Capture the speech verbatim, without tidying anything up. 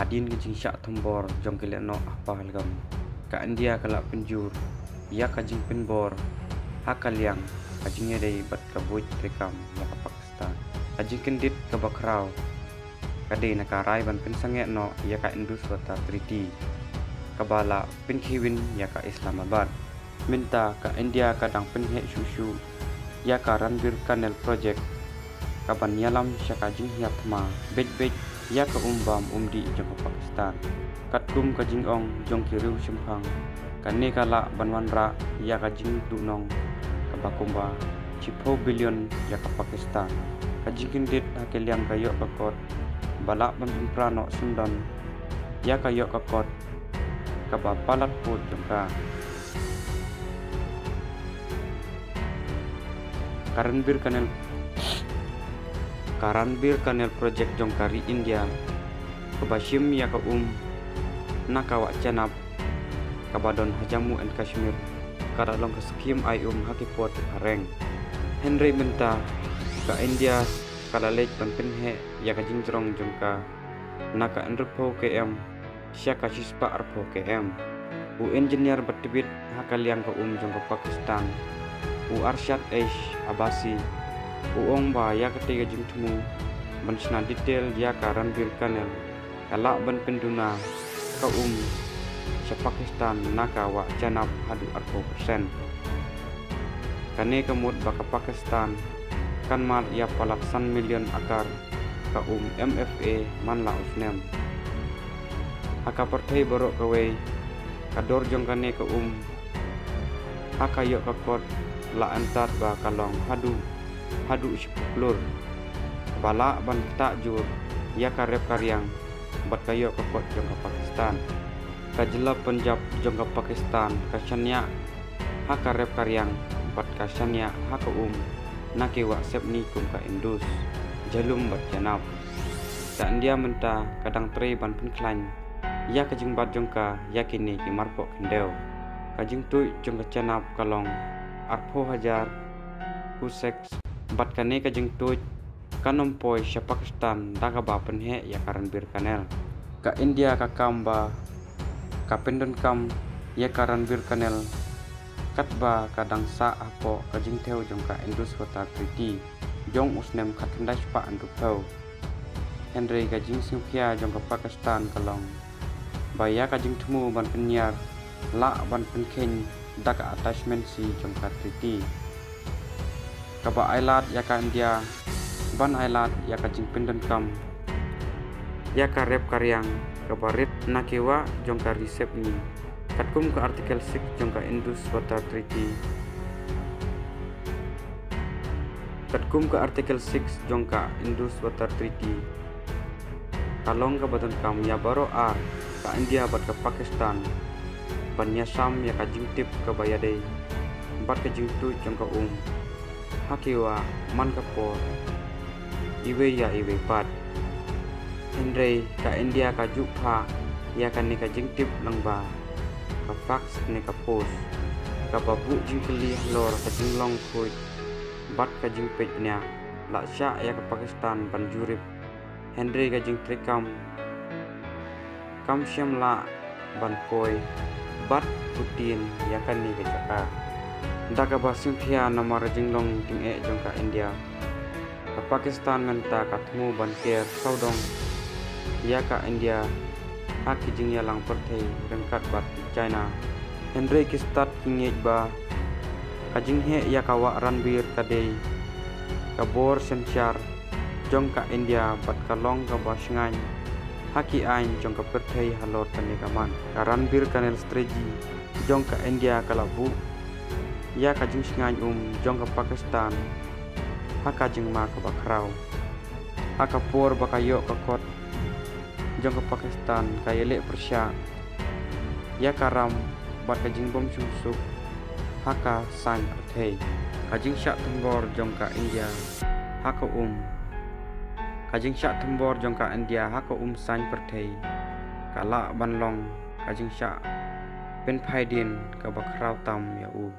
Hadien ka jingshah thombor jong ki lehnoh ha Pahalgam, ka India ka la pynjur ïa ka jingpynbor ha ka liang ka jingïadei bad ka buit treikam ïa ka Pakistan. Ka jingkyndit kaba khraw ka dei na ka rai ban pynsangeh noh ïa ka Indus Water Treaty kaba la pynkhie win ïa ka Islamabad. Mynta ka India ka dang pynheh shuh shuh ïa ka Ranbir Canal Project, kaban ïalam sha ka jinghiar thma beit beit ïa ka um bam um dih jong ka Pakistan. Katkum ka jingong jong ki riewshemphang, kane ka lah ban wanrah ïa ka jingduhnong kaba kumba shiphew billion ïa ka Pakistan. Ka jingkyndit ha ka liang ka ïoh ka kot ba lah ban pynpra noh syndon ïa ka ïoh ka kot kaba palat pud jong ka. Ka Ranbir Canal, ka Ranbir Canal Project jong ka ri India, kaba shim ïa ka um na ka wah Chenab kaba don ha Jammu and Kashmir, ka la long ka skhim ai um ha ki por ki phareng. Hynrei mynta ka India ka la leit ban pynheh ïa ka jingjrong jong ka na ka hynriewphew kilometer sha ka shispah arphew kilometer. U engineer ba tbit ha ka liang ka um jong ka Pakistan, u Arshad Aish Abbasi, u ong ba ïa katei ka jingthmu ban shna detail ïa ka Ranbir Canal ka lah ban pynduna ka um sha Pakistan na ka wah Chenab haduh arphew percent. Kane ka mut ba ka Pakistan kan mad ïa palat san million akar ka um M F A man la u snem. Ha ka pyrthei baroh kawei, ka dor jong kane ka um ha ka ïoh ka kot la antad ba ka long haduh, haduh shiphew klur, ba lah ban ktah jur ïa ka rep ka riang bad ka ïoh ka kot jong ka Pakistan. Ka jylla Punjab jong ka Pakistan ka shaniah ha ka rep ka riang bad ka shaniah ha ka um na ki wah sepngi kum ka Indus, Jhelum bad Chenab. Ka India mynta ka dang trei ban pynkhlaiñ ïa ka jingbat jong ka ïa kine ki marpoh khyndew. Ka jingtuid jong ka Chenab ka long arphew hajar cubic, bad kane ka jingtuid kan ym poi sha Pakistan da kaba pynheh ïa ka Ranbir Canal. Ka India ka kam ba ka pyndonkam ïa ka Ranbir Canal katba ka dang sah hapoh ka jingthew jong ka Indus Water Treaty jong u snem khatkhyndai spah hynriewphew. Hynrei ka jingsngewkhia jong ka Pakistan ka long ba ïa ka jingthmu ban pynïar lah ban pynkheiñ da ka Attachment C jong ka treaty, kaba ailad ïa ka India ban ailad ïa ka jingpyndonkam ïa ka rep ka riang kaba rit na ki wah jong ka ri sepngi. Katkum ka Article six jong ka Indus Water Treaty, katkum ka Article six jong ka Indus Water Treaty, ka long kaba donkam ïa baroh ar, ka India bad ka Pakistan, ban ïasam ïa ka jingtip kaba ïadei bad ka jingtuid jong ka um ha ki wah man ka por iwei ïa iwei pat. Hynrei ka India ka ju phah ïa kane ka jingtip lyngba ka fax ne ka post, kaba buh jingkylli halor ka jinglong khuid bad ka jingpeit bniah. La shah ïa ka Pakistan ban jurip, hynrei ka jingtreikam kam shym lah ban poi bad putin ïa kane ka jaka. Da kaba sngewkhia namar jinglong tyngeh jong ka India, ka Pakistan mynta ka thmu ban ker sawdong ïa ka India ha ki jingïalang pyrthei ryngkat bad ki China. Hynrei ki stad ki ngeit ba ka jingheh ïa ka wah Ranbir ka dei ka bor synshar jong ka India bad ka long kaba shngaiñ ha ki aiñ jong ka pyrthei halor kane ka mat. Ka Ranbir Canal Strategy jong ka India ka la buh ïa ka jingshngaiñ um jong ka Pakistan ha ka jingma kaba khraw. Ha ka por ba ka ïoh ka kot jong ka Pakistan ka ïaleh pyrshah ïa ka ram bad ka jingbym suk ha ka saiñ pyrthei. Ka jingshah thombor jong ka India ha ka um, ka jingshah thombor jong ka India ha ka um saiñ pyrthei ka lah ban long ka jingshah pynphai dien kaba khraw tam ïa u.